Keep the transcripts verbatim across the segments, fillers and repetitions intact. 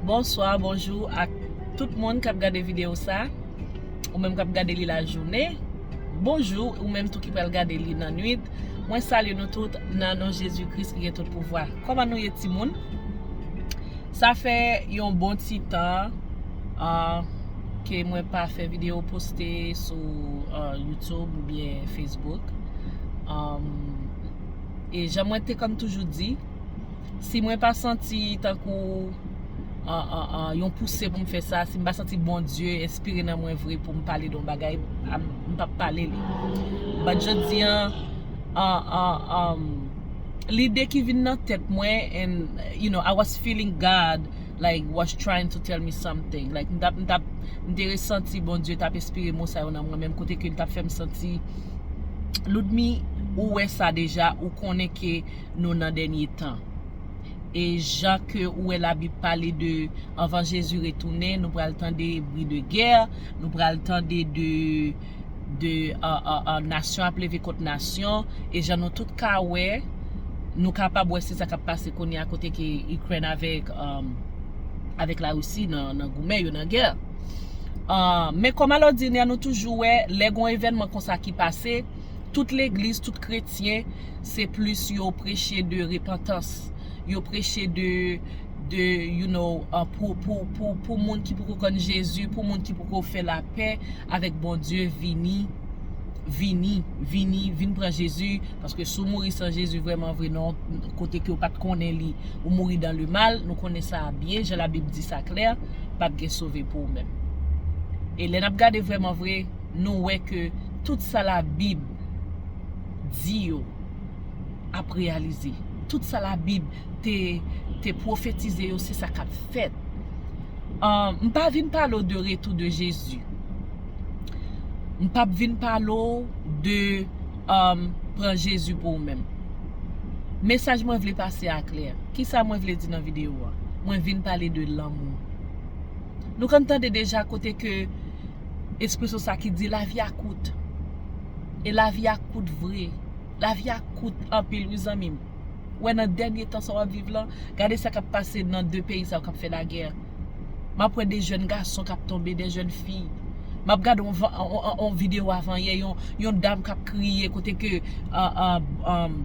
Bonswa, bonjou ak tout moun k ap gade videyo sa, ou menm k ap gade li lajounen. Bonjou, ou menm tou ki pral gade li nan nwit. Mwen salye nou tout nan non Jezi Kris ki gen tout pouvwa. Kòman nou ye, timoun? Sa fè yon bon ti tan, ah, ke mwen pa fè videyo poste sou, ah, YouTube oubyen Facebook. Um, e jan mwen te konn toujou di, si mwen pa santi tankou, ah, ah, ah, yon pouse pou m fè sa, si m pa santi Bondye enspire nan mwen vre pou m pale de yon bagay, ah, m p ap pale li. But jodi an, ah, ah, um, lide ki vin nan tèt mwen, and, you know, I was feeling God, like, was trying to tell me something. Like, m t ap, m t ap, m te resanti Bondye t ap enspire mo sa yo nan mwen menm, kote ke l t ap fè m santi, Ludmy, ou wè sa deja, ou konnen ke nou nan dènye tan. E jan ke ou wè Labib pale de anvan Jezi retounen, nou pral tande bri de gè, nou pral tande de, de, ah, ah, ah, nasyon ap leve kont nasyon, e jan nou tout ka wè, nou kapab wè se sa k ap pase kounye a kote ke Ikrèn avèk, um, avèk Larisi nan, nan goumen yo, nan gè. Ah, men kòm alòdinè, nou toujou wè, lè gon evènman konsa ki pase, tout legliz, tout kretyen, se plis yo preche de repantans. Yo preche de, de, you know, ah, pou, pou, pou, pou moun ki poko konn Jezi, pou moun ki poko fè lapè avèk Bondye, vini, vini, vini, vin pran Jezi, paske si w mouri san Jezi vrèman vre, nan yon kote ke w pa t konnen li, ou mouri dans le mal, nou konnen sa byen, jan Labib di sa klè, p ap gen sove pou ou menm. E lè n ap gade vrèman vre, nou wè ke tout sa Labib di yo ap reyalize. Tout sa Labib te, te pwofetize yo, se sa k ap fèt. Ah, m pa vin pale w de retou de Jezi. M p ap vin pale w de, um, pran Jezi pou ou menm. Mesaj mwen vle pase a klè. Kisa mwen vle di nan videyo a? Mwen vin pale de lanmou. Nou konn tande deja kote ke ekspresyon sa ki di, lavi a kout. E lavi a kout vre. Lavi a kout anpil, wi, zanmi m. Ou wè, nan dènye tan sa w ap viv lan, gade sa k ap pase nan de peyi sa yo k ap fè lagè. M ap wè de jèn gason k ap tonbe, de jèn fi. M ap gade yon, yon, yon, yon videyo avan yè, yon, yon dam k ap kriye kote ke, ah, ah, um,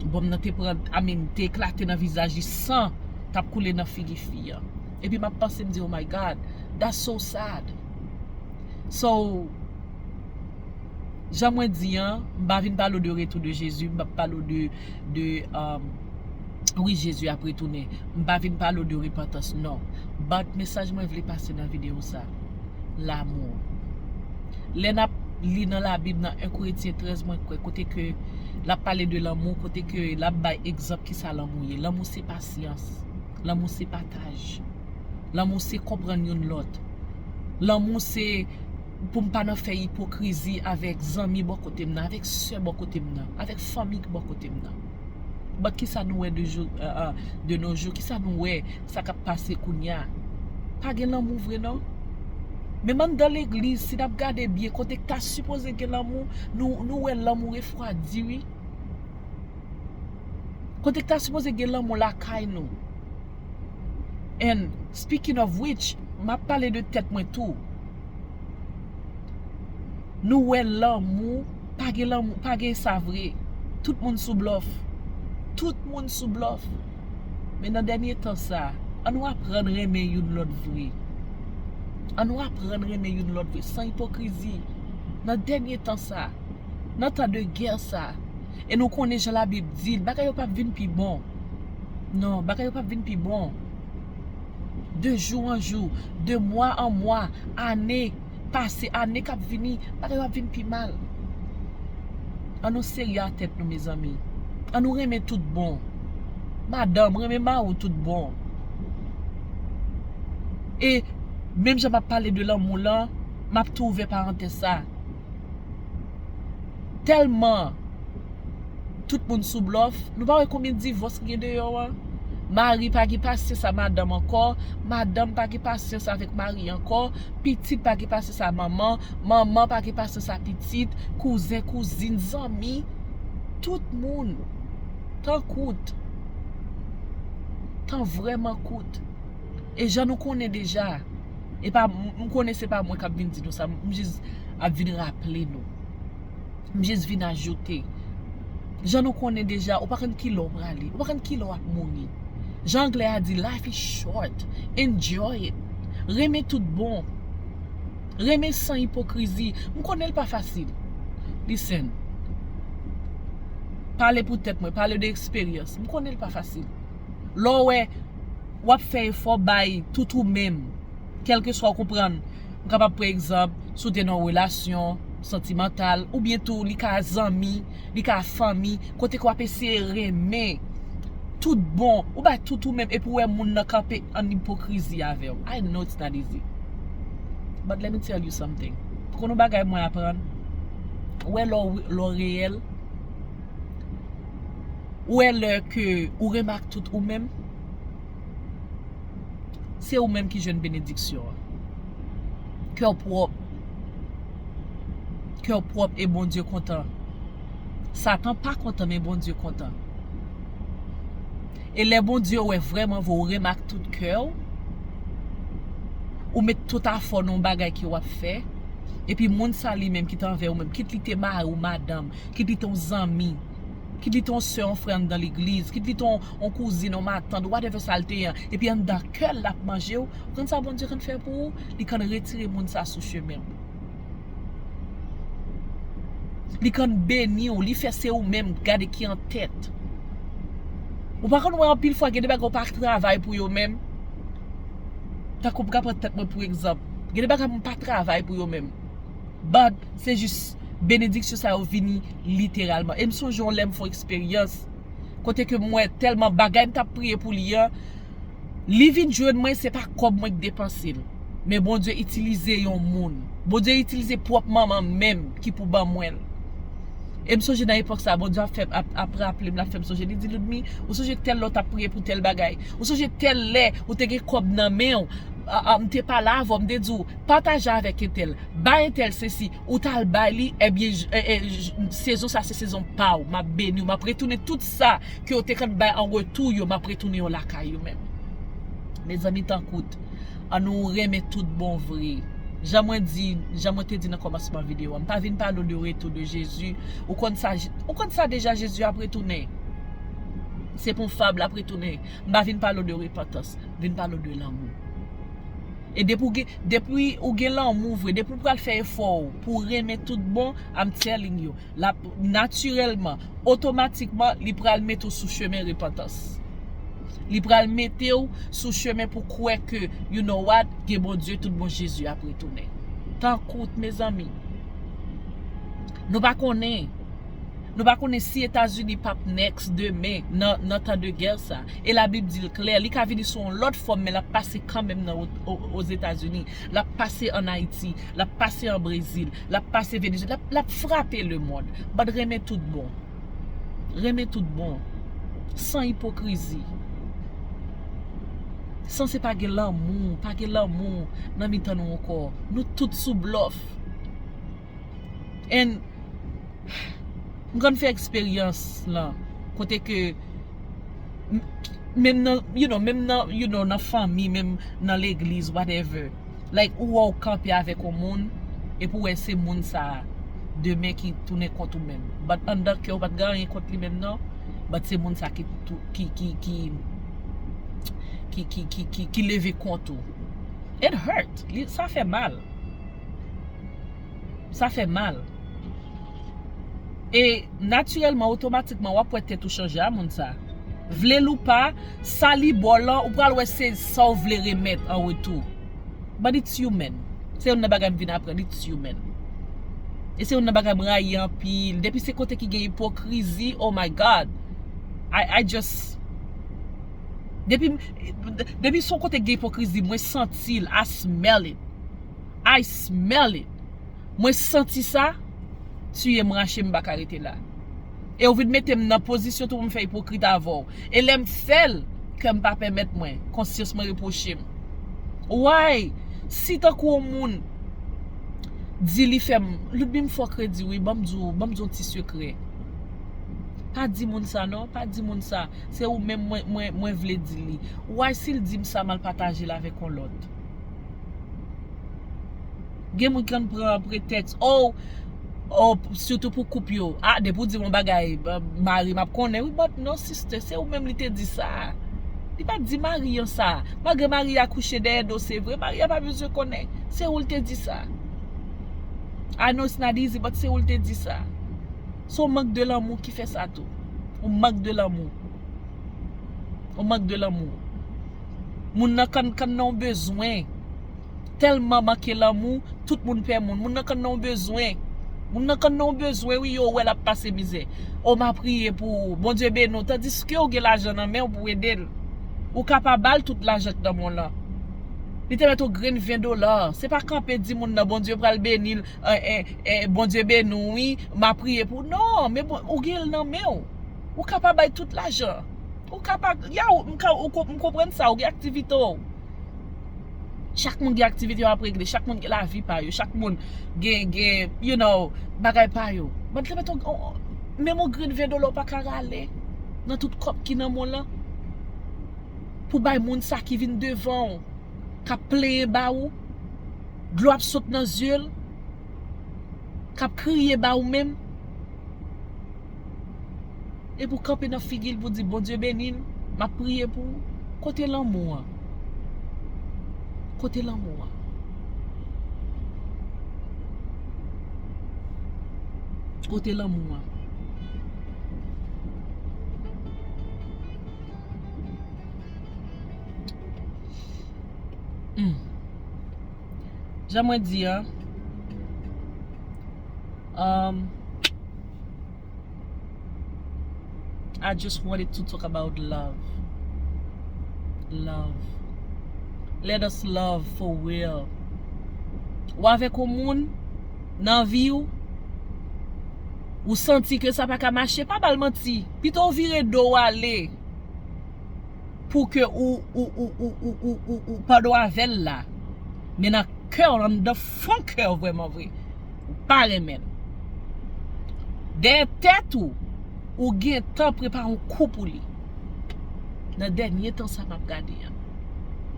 bonm nan te pran, I mean, te eklate nan vizaj li, san t ap koule nan figi fi an. Epi m ap panse, m di, "Oh my God, that's so sad." So, jan mwen di an, m pa vin pale w de retou de Jezi, m p ap pale w de, de, um, wi, Jezi ap retounen. M pa vin pale w de repantans, non. But mesaj mwen vle pase nan videyo sa, lanmou. Lè n ap li nan Labib, nan en Korentyen trèz, mwen kwè, kote ke l ap pale de lanmou, kote ke l ap bay egzanp kisa lanmou ye. Lanmou se pasyans. Lanmou se pataj. Lanmou se konprann youn lòt. Lanmou se pou m pa nan fè ipokrizi avèk zanmi bò kote m nan, avèk sè bò kote m nan, avèk fanmi ki bò kote m nan. But kisa nou wè de jou, euh, euh, de nos jours? Kisa nou wè sa k ap pase kounye a? Pa gen lanmou vre non. Menm anndan legliz, si n ap gade byen, kote k ta sipoze gen lanmou, nou, nou wè lanmou refwadi wi. Kote k ta sipoze gen lanmou lakay nou. And speaking of which, m ap pale de tèt mwen tou. Nou wè lanmou, pa gen lanmou, pa gen sa vre. Tout moun sou blòf. Tout moun sou blòf. Men nan dènye tan sa, ann nou aprann renmen youn lòt vre. Ann nou aprann renmen youn lòt vre, san ipokrizi. Nan dènye tan sa, nan tan de gè sa, e nou konnen jan Labib di l, bagay yo p ap vin pi bon. Non, bagay yo p ap vin pi bon. De jou an jou, de mwa an mwa, ane pase, ane k ap vini, bagay yo ap vin pi mal. Ann nou serye a tèt nou, mezanmi. Ann nou renmen tout bon. Madanm, renmen mari w tout bon. E menm jan m ap pale de lanmou lan, m ap tou ouvè parantèz sa. Tèlman tout moun sou blòf, nou pa wè konbyen divòs ki gen deyò a? Mari pa gen pasyans a madanm ankò, madanm pa gen pasyans avèk mari ankò, pitit pa gen pasyans a manman, manman pa gen pasyans a pitit, kouzen, kouzin, zanmi, tout moun. Tan kout. Tan vrèman kout. E jan nou konnen deja, e pa, m konnen se pa mwen k ap vin di nou sa, m jis ap vin raple nou. M jis vin ajoute. Jan nou konnen deja, ou pa konn kilè w prale, ou pa konn kilè w ap mouri. Jan anglè a di, life is short, enjoy it. Renmen tout bon. Renmen san ipokrizi. M konnen l pa fasil. Listen. Pale pou tèt mwen, pale de eksperyans. M konnen l pa fasil. Lè w wè w ap fè efò bay tout ou menm, kèlkeswa w konprann, m kapab pran egzanp, si w te nan yon relasyon santimantal, oubyen tou li ka zanmi, li ka fanmi, kote ke w ap eseye renmen tout bon, ou bay tout ou menm, epi w wè moun nan kanpe an ipokrizi avè w. I know it's not easy. But let me tell you something. Konn yon bagay mwen aprann? Ou wè lè w, lè w reyèl, ou wè lè ke ou renmen ak tout ou menm, se ou menm ki jwenn benediksyon an. Kè w pwòp. Kè w pwòp e Bondye kontan. Satan pa kontan, men Bondye kontan. E lè Bondye wè vrèman vre ou renmen ak tout kè w, ou met tout afè w nan yon bagay ke w ap fè, epi moun sa li menm ki te anvè ou menm, kit li te mari ou madanm, kit li te yon zanmi, kit li te yon sè, yon frè anndan legliz, kit li te yon, yon kouzin, yon matant, whatever sa l te ye, epi anndan kè l l ap manje w, ou konn sa Bondye konn fè pou ou? Li konn retire moun sa sou chemen w. Li konn beni w, li fè se ou menm, gade ki an tèt. Ou pa konn wè anpil fwa, gen de bagay ou pa travay pou yo menm. Tankou m ka pran tèt mwen pou egzanp. Gen de bagay m pa travay pou yo menm. But, se jis benediksyon sa yo vini literalman. E m sonje yon lè m fè yon eksperyans. Kote ke m wè tèlman bagay m t ap priye pou li an, li vin jwenn mwen, se pa kòb mwen k depanse l. Men Bondye itilize yon moun. Bondye itilize pwòp manman m menm ki pou ban mwen l. E m sonje nan epòk sa, Bondye ap fè, ap, ap raple m, l ap fè m sonje. Li di, Ludmy, ou sonje tèl lè w t ap priye pou tèl bagay? Ou sonje tèl lè ou te gen kòb nan men w? A, a, m te pale avè w, m te di w, pataje avèk entèl, bay entèl sesi, ou t al bay li, ebyen, j-, e, e, j-, sezon sa se sezon pa w, m ap beni w, m ap retounen tout sa ke w te konn bay an retou yo, m ap retounen yo lakay yo menm. Mezanmi, tankout, ann nou renmen tout bon vre. Jan mwen di, jan mwen te di nan kòmansman videyo a, m pa vin pale w de retou de Jezi. Ou konn sa, ou konn sa deja, Jezi ap retounen. Se pa yon fab, l ap retounen. M pa vin pale w de repantans, m vin pale w de lanmou. E depi w gen, depi w gen lanmou vre, depi w pral fè efò w pou w renmen tout bon, I'm telling you, l ap natirèlman, otomatikman, li pral mete w sou chemen repantans. Li pral mete w sou chemen pou kwè ke, you know what, gen Bondye, tout bon, Jezi ap retounen. Tankout, mezanmi. Nou pa konnen. Nou pa konnen si Etazini p ap next demen nan, nan tan de gè sa. E Labib di l klè, li ka vini sou yon lòt fòm, men l ap pase kanmenm nan o-, o-, Ozetazini. L ap pase ann Ayiti, l ap pase an Brezil, l ap pase Venezuela, l ap, l ap frape lemonn. But renmen tout bon. Renmen tout bon. San ipokrizi. San se pa gen lanmou, pa gen lanmou nan mitan nou ankò. Nou tout sou blòf. And m konn fè eksperyans lan, kote ke m-, menm nan, you know, menm nan, you know, nan fanmi, menm nan legliz, whatever. Like, ou wè w kanpe avèk yon moun, epi w wè se moun sa a, demen ki tounen kont ou menm. But anndan kè w pa t gen anyen kont li menm non, but se moun sa ki tou-, ki, ki, ki, ki, ki, ki, ki, ki leve kont ou. It hurt. Li, sa fè mal. Sa fè mal. E natirèlman, otomatikman, w ap wè tèt ou chanje a moun sa. Vle l ou pa, sa li ba w lan, ou pral wè se sa w vle remèt an retou. But it's human. Se youn nan bagay m vin aprann, it's human. E se youn nan bagay m rayi anpil. Depi se kote ki gen ipokrizi, oh my God. I, I just, depi, depi se yon kote ki gen ipokrizi, mwen santi l, I smell it. I smell it. Mwen santi sa, tiye m, rache m, m pa ka rete la. E ou vin mete m nan pozisyon tou pou m fè ipokrit avè w. E lè m fè l, kè m pa pèmèt mwen, konsyans mwen repwoche m. Why? Si tankou yon moun di li fè m, Ludmy, m fè w kredi wi, ban m di w, ban m di w yon ti sekrè. Pa di moun sa non, pa di moun sa. Se ou menm mwen, mwen, mwen vle di li. Why si l di m sa m al pataje l avèk yon lòt? Gen moun ki konn pran pretèks, oh, oh, sitou pou koup yo. Ah, depi w di m yon bagay, ba, mari m ap konnen, wi, but non, sister, se ou menm li te di sa. Li pa t di mari an sa. Malgre mari a kouche dèyè do, se vre, mari a pa bezwen konnen. Se ou l te di sa. I know it's not easy, but se ou l te di sa. Se yon mank de lanmou ki fè sa tou. Yon mank de lanmou. Yon mank de lanmou. Moun nan kann, kann nan yon bezwen. Tèlman manke lanmou, tout moun pè moun. Moun nan kann nan yon bezwen. Moun nan kann nan yon bezwen, wi, yo wè l ap pase mizè. O, m a priye pou ou. Bondye beni w. Tandiske w gen lajan nan men w pou w ede l. Ou ka pa ba l tout lajan k nan men w lan. Li te mèt yon grenn ven dola. Se pa kanpe di moun nan Bondye pral beni l, eh, eh, eh, Bondye beni w, wi, m a priye pou ou. Non, men bon, ou gen l nan men w. Ou ka pa bay tout lajan. Ou ka pa, ya, ou, m ka, ou ko-, m konprann sa, ou gen aktivite w. Chak moun gen aktivite yo ap regle, chak moun gen lavi pa yo, chak moun gen, gen, you know, bagay pa yo. But li te mèt yon, yon, menm yon grenn ven dola ou pa ka rale nan tout kòb ki nan men w lan pou bay moun sa ki vin devan w, k ap plenyen ba ou, dlo ap sot nan zye l, k ap kriye ba ou menm. Epi w kanpe nan figi l pou di, Bondye beni l, m ap priye pou ou. Kote lanmou an? Kote lanmou an? Kote lanmou an? Hmm. Jan mwen di a, um, I just wanted to talk about love. Love. Let us love for real. Ou avèk yon moun nan vi w, ou santi ke sa pa ka mache, pa ba l manti. Pito w vire do w ale pou ke ou, ou, ou, ou, ou, ou, ou, ou pa do avè l la. Men nan kè w, anndan fon kè w vrèman vre, ou pa renmen l. Dèyè tèt ou, ou gentan prepare yon kou pou li. Nan dènye tan sa m ap gade a.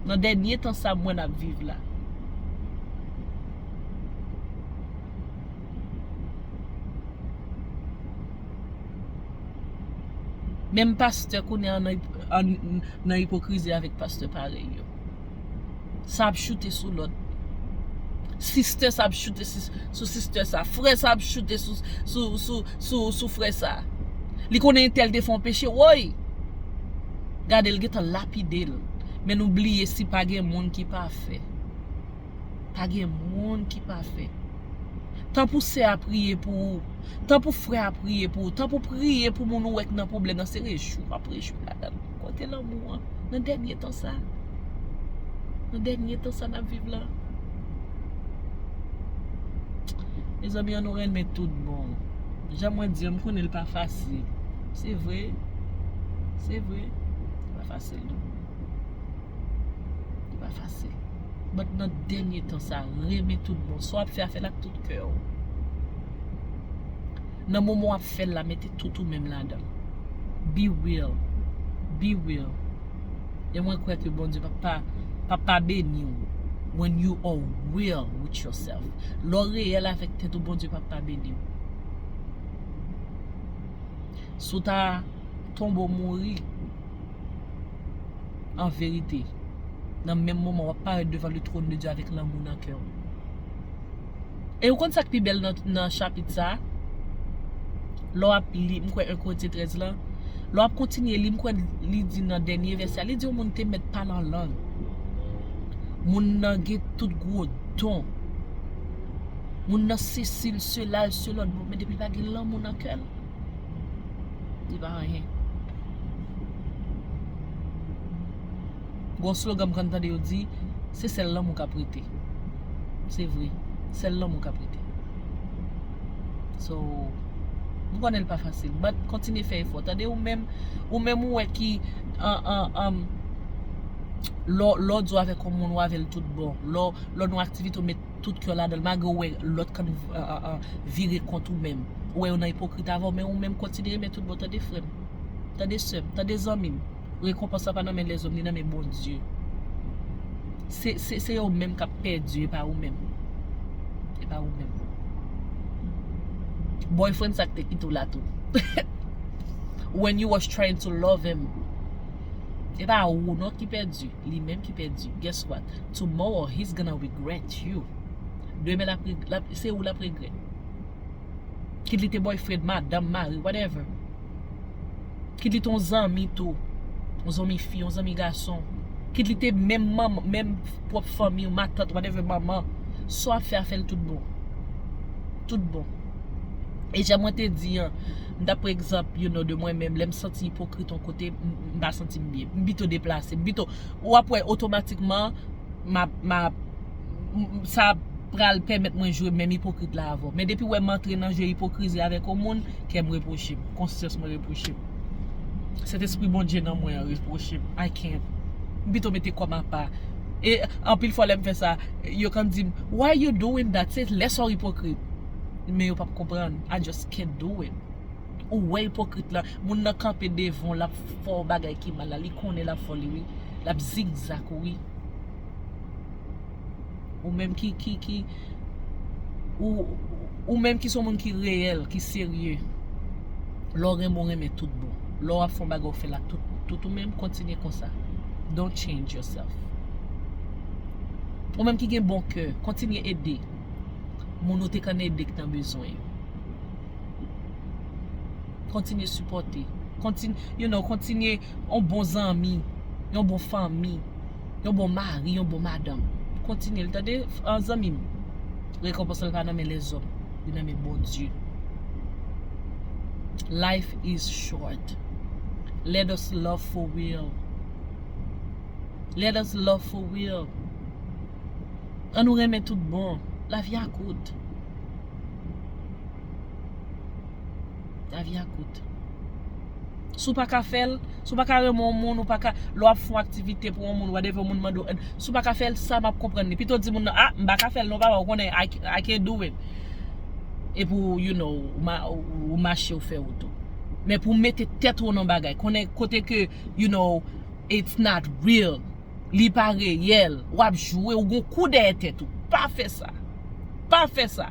Nan dènye tan sa m wè n ap viv la. Menm pastè kounye a nan, an, nan ipokrizi avèk pastè parèy yo. Sa ap choute sou lòt. Sistè sa ap choute si-, sou sistè sa. Frè sa ap choute sou, sou, sou, sou, sou frè sa. Li konnen entèl te fè yon peche, woy! Gade l gentan lapide l. Men nou bliye si pa gen moun ki pafè. Pa gen moun ki pafè. Tan pou sè a priye pou ou, tan pou frè a priye pou ou, tan pou priye pou moun ou wè k nan pwoblèm nan, se rejwi w ap rejwi ladan l. Kote lanmou an? Nan dènye tan sa. Nan dènye tan sa n ap viv la. Mezanmi, ann nou renmen tout bon. Jan mwen di an, m konnen l pa fasil. Se vre. Se vre. Li pa fasil non. Li pa fasil. But nan dènye tan sa, renmen tout bon. Sa w ap fè a, fè l ak tout kè w. Nan moman w ap fè l la, mete tout ou menm ladan. Be real. Be real. E mwen kwè ke Bondye p ap pa, p ap pa beni w when you are real with yourself. Lè w reyèl avèk tèt ou, Bondye p ap pa beni w. Si w ta tonbe w mouri, an verite, nan menm moman w ap parèt devan le trône de Dieu avèk lanmou nan kè w. E ou konn sa k pi bèl nan, nan chapit sa a? Lè w ap li, m kwè en Korentyen trèz lan, lè w ap kontinye li, m kwè li di nan dènye vèsè a, li di yon moun te mèt pale an lang. Moun nan gen tout gwo don. Moun nan sesi l, sela l, selòt, bon, men depi l pa gen lanmou nan kè l, li pa anyen. Gon slogan m konn tande yo di, se sèl lanmou k ap rete. Se vre, sèl lanmou k ap rete. So, m konnen l pa fasil, but kontinye fè efò. Tande ou menm, ou menm ou wè ki, an, an, an, Lè w, lè w di w avèk yon moun, ou avè l tout bon. Lè w, lè w nan yon aktivite, ou met tout kè w ladan l, malgre w wè lòt kann, euh, euh, euh, vire kont ou menm. Ou wè yo nan ipokrit avè w, men ou menm kontinye renmen tout bon. Tande frè m, tande sè m, tande zanmi m. Rekonpans la pa nan men lèzòm, li nan men Bondye. Se, se, se yo menm k ap pèdi, e pa ou menm. E pa ou menm. Boyfriend sa k te kite w la tou. When you was trying to love him. E pa ou non ki pèdi, li menm ki pèdi. Guess what? Tomorrow, he's gonna regret you. Demen, l ap reg-, l ap, se ou l ap regrèt. Kit li te boyfriend, madanm, mari, whatever. Kit li te yon zanmi tou. Yon zanmi fi, yon zanmi gason. Kit li te menm manman, menm pwòp fanmi w, matant, whatever, manman. Sa w ap fè a, fè l tout bon. Tout bon. E jan mwen te di an, m t ap pran egzanp, you know, de mwen menm, lè m santi ipokrit yon kote, m, m pa santi m byen. M pito deplase, m pito, w ap wè otomatikman, m ap, m ap, m, m, sa pral pèmèt mwen jwe menm ipokrit la avè w. Men depi w wè m antre nan jwe ipokrizi avèk yon moun, kè m repwoche m, konsyans mwen repwoche m. Sentespri Bondye nan mwen an repwoche m. I can't. M pito mete kò m apa. E anpil fwa lè m fè sa, yo konn di m, "Why you doing that?" Se lè sa w ipokrit. Men yo p ap konprann. I just can't do it. Ou wè ipokrit la, moun nan kanpe devan w, l ap fè w bagay ki mal la, li konnen l ap fè w li wi, l ap zigzag ou wi. Ou menm ki, ki, ki, ou, ou menm ki se yon moun ki reyèl, ki serye, lè w renmen, w renmen tout bon. Lè w ap fè yon bagay, w fè l ak tout, tout ou menm, kontinye konsa. Don't change yourself. Ou menm ki gen bon kè, kontinye ede moun ou te konn ede ki nan bezwen yo. Kontinye sipòte. Kontinye, you know, kontinye yon bon zanmi, yon bon fanmi, yon bon mari, yon bon madanm. Kontinye l, tande, an zanmi m. Rekonpans la pa nan men lèzòm, li nan men Bondye. Life is short. Let us love for real. Let us love for real. Ann nou renmen tout bon. Lavi a kout. Lavi a kout. Si w pa ka fè l, si w pa ka renmen yon moun, ou pa ka, lè w ap fè yon aktivite pou yon moun, whatever, yon moun mande w èd, si w pa ka fè l, sa m ap konprann li. Pito di moun nan, "Ah, m pa ka fè l non, papa, ou konnen, I, I can't do it." Epi w, you know, ou ma-, ou, ou mache, ou fè wout ou. Men pou w mete tèt ou nan bagay, konnen kote ke, you know, it's not real. Li pa reyèl. W ap jwe, ou gon kou dèyè tèt ou. Pa fè sa. Pa fè sa.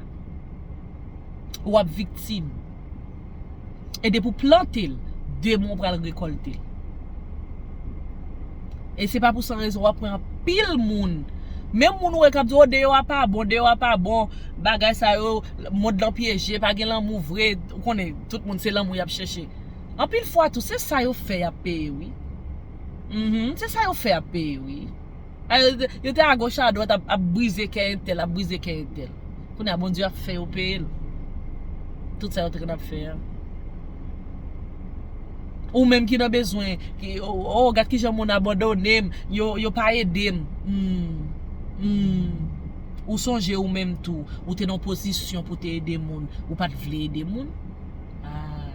W ap viktim. E depi w plante l, demen w pral rekòlte l. E se pa pou san rezon w ap pran anpil moun. Menm moun ou wè k ap di, "O, deyò a pa bon, deyò a pa bon, bagay sa yo, mond lan pyeje, pa gen lanmou vre." Ou konnen, tout moun se lanmou y ap chèche. Anpil fwa tou, se sa yo fè y ap peye, wi. Mhm, se sa yo fè y ap peye, wi. A, yo te, yo te agoch adwat ap, ap brize kè entèl, ap brize kè entèl. Kounye a, Bondye ap fè yo peye l. Tout sa yo te konn ap fè a. Ou menm ki nan bezwen, ki, o, o, gad kijan moun abandone m, yo, yo pa ede m. Hmm. Hmm. Ou sonje ou menm tou, ou te nan pozisyon pou te ede moun, ou pa t vle ede moun. Ah,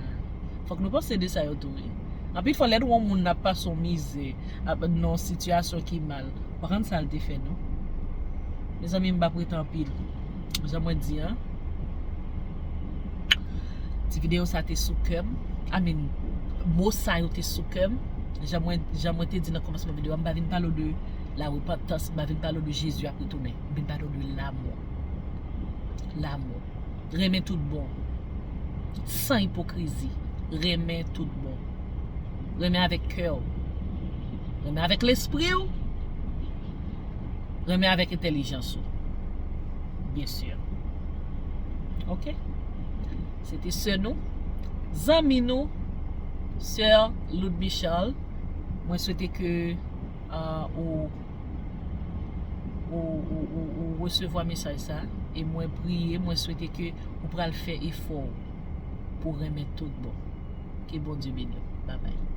fòk nou panse de sa yo tou, wi. Anpil fwa, lè nou wè yon moun ap pase yon mizè, ap nan yon sitiyasyon ki mal, w pa konn sa l te fè, non. Mezanmi, m p ap rete anpil. Jan mwen di, an, ti videyo sa te sou kè m. I mean, mo sa yo te sou kè m. Jan mwen, jan mwen te di nan kòmansman videyo a, m pa vin pale w de la repantans, m pa vin pale w de Jezi ap retounen. M vin pale w de lanmou. Lanmou. Renmen tout bon. San ipokrizi. Renmen tout bon. Renmen avèk kè w. Renmen avèk lespri w. Renmen avèk entèlijans ou. Byensi. Oke? Se te sè nou, zanmi nou, sè Loud Michel. Mwen swete ke, ah, ou, ou, ou, ou, ou resevwa mesaj sa. E mwen priye, mwen swete ke ou pral fè efò pou renmen tout bon. Ke Bondye beni w. Babay.